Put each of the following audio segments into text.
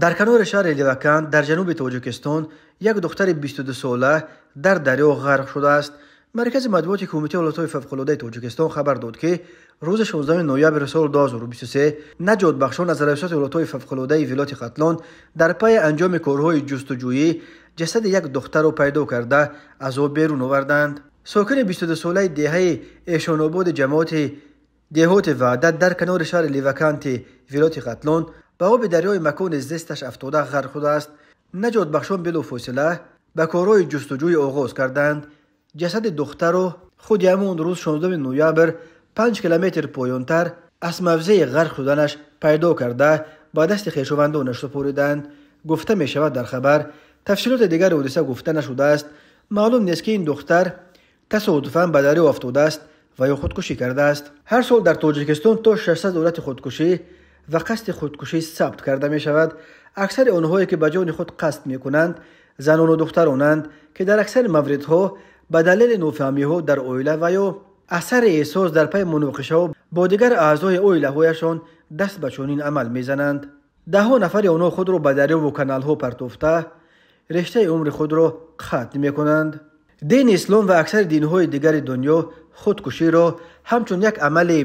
Дар канори шаҳри Леваканд дар ҷануби Тоҷикистон як духтари 22-сола дар дарё ғарқ шудааст. Маркази матбуоти Кумитаи ҳолатҳои фавқулодаи Тоҷикистон хабар дод, ки рӯзи 16 ноябри соли 2023 наҷотбахшон аз Раёсати ҳолатҳои фавқулодаи вилояти Хатлон дар пайи анҷоми корҳои ҷустуҷӯӣ ҷасади як духтарро пайдо карда аз об берун оварданд. Сокини 22-солаи деҳаи Эшонободи ҷамоати деҳоти Ваҳдат дар канори шаҳри Леваканти вилояти Хатлон ба оби дарёи макони зисташ афтода ғарқ шудааст. Наҷотбахшон билофосила ба корҳои ҷустуҷӯӣ оғоз карданд. Ҷасади духтарро худи ҳамон рӯз 16 ноябр 5 километр поёнтар аз мавзеи ғарқ шуданаш пайдо карда ба дасти хешовандонаш супориданд. Гуфта мешавад дар хабар. Тафсилоти дигари ҳодиса гуфта нашудааст. Маълум нест, ки ин духтар тасодуфан ба дарё афтодааст ва ё худкушӣ кардааст. Ҳар сол дар Тоҷикистон то 600 ҳолати худкушӣ ва қасди худкушӣ сабт карда мешавад. Аксари онҳое, ки ба ҷони худ қасд мекунанд, занону духтаронанд, ки дар аксари мавридҳо ба далели нофаҳмиҳо дар оила ва ё асари эҳсос дар пайи муноқишаҳо бо дигар аъзои оилаҳояшон даст ба чунин амал мезананд. Даҳҳо нафари онҳо худро ба дарёву каналҳо партофта рештаи умри худро қатъ мекунанд. Дини ислом ва аксари динҳои дигари дунё худкуширо ҳамчун як амали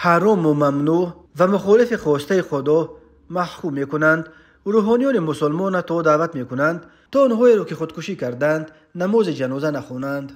ҳарому мамнӯъ ва мухолифи хостаи Худо маҳкум мекунанд. Рӯҳониёни мусулмона то даъват мекунанд, то онҳоеро, ки худкушӣ карданд, намози ҷаноза нахонанд.